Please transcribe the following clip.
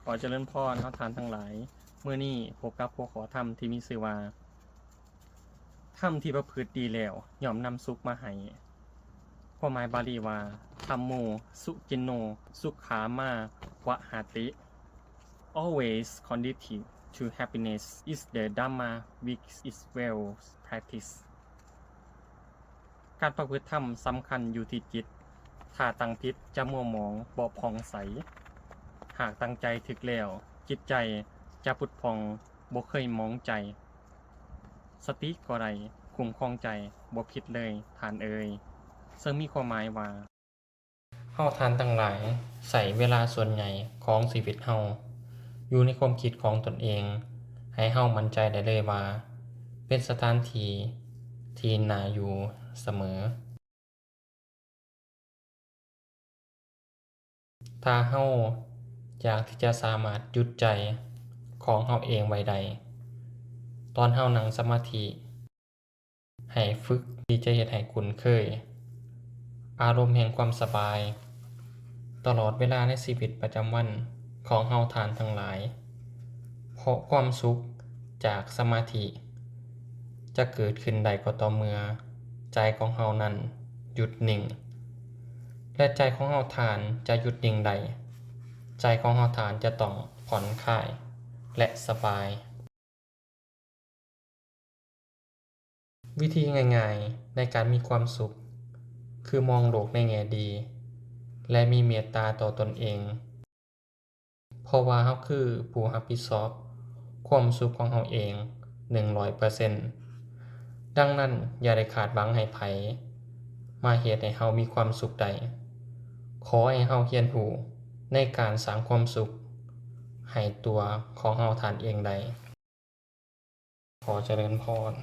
ຂໍຈະເລີນພອນເຮົາທ່ານທັງຫຼາຍ, ມື້ນີ້ພົບກັບຫົວຂໍ້ທຳທີ່ມີຊື່ວ່າ ທຳທີ່ປະພຶດດີແລ້ວ ຍ່ອມນຳສຸກມາໃຫ້. ຄວາມໝາຍບາລີວ່າ Dhammo suciṇṇo sukhāmāvahatthi. Always conducive to happiness is the Dhamma which is well practiced. ການປະພຶດທຳສຳຄັນຢູ່ທີ່ຈິດ, ຖ້າຕັ້ງຜິດຈະມົວໝອງບໍ່ຜ່ອງໃສ, ຫາກຕັ້ງໃຈຖືກແລ້ວ, ຈິດໃຈຈະຜຸດຜ່ອງ, ບໍ່ເຄີຍໝອງໃຈ. ສະຕິກໍໄດ້ຄຸ້ມຄອງໃຈ, ບໍ່ຜິດເລີຍທ່ານເອີຍ. ເຊິ່ງມີຄວາມໝາຍວ່າ ເຮົາທ່ານທັງຫຼາຍໃຊ້ເວລາສ່ວນໃຫຍ່ຂອງຊີວິດເຮົາຢູ່ໃນຄວາມຄິດຂອງຕົນເອງ, ໃຫ້ເຮົາໝັ້ນໃຈໄດ້ເລີຍວ່າ ເປັນສະຖານທີ່ທີ່ໜ້າຢູ່ສະເໝີ. ຖ້າເຮົາຢາກທີ່ຈະສາມາດຢຸດໃຈຂອງເຮົາເອງໄວ້ໄດ້ ຕອນເຮົານັ່ງສະມາທິ, ໃຫ້ຝຶກທີ່ຈະເຮັດໃຫ້ຄຸ້ນເຄີຍອາລົມແຫ່ງຄວາມສະບາຍ ຕະຫຼອດເວລາໃນຊີວິດປະຈຳວັນຂອງເຮົາທ່ານທັງຫຼາຍ, ເພາະຄວາມສຸກຈາກສະມາທິຈະເກີດຂຶ້ນໄດ້ກໍຕໍ່ເມື່ອໃຈຂອງເຮົານັ້ນຢຸດນິ່ງ ແລະ ໃຈຂອງເຮົາທ່ານຈະຢຸດນິ່ງໄດ້, ໃຈຂອງເຮົາທ່ານຈະຕ້ອງຜ່ອນຄາຍ ແລະ ສະບາຍ. ວິທີງ່າຍໆໃນການມີຄວາມສຸກ ຄືມອງໂລກໃນແງ່ດີ ແລະ ມີເມດຕາຕໍ່ຕົນເອງ, ເພາະວ່າເຮົາຄືຜູ້ຮັບຜິດຊອບຄວາມສຸກຂອງເຮົາເອງໜຶ່ງຮ້ອຍເປີເຊັນ. ດັ່ງນັ້ນ, ຢ່າໄດ້ຄາດຫວັງໃຫ້ໃຜມາເຮັດໃຫ້ເຮົາມີຄວາມສຸກໄດ້. ຂໍໃຫ້ເຮົາຮຽນຮູ້ໃນການສ້າງຄວາມສຸກໃຫ້ຕົວຂອງເຮົາທ່ານເອງໄດ້. ຂໍຈະເລີນພອນ.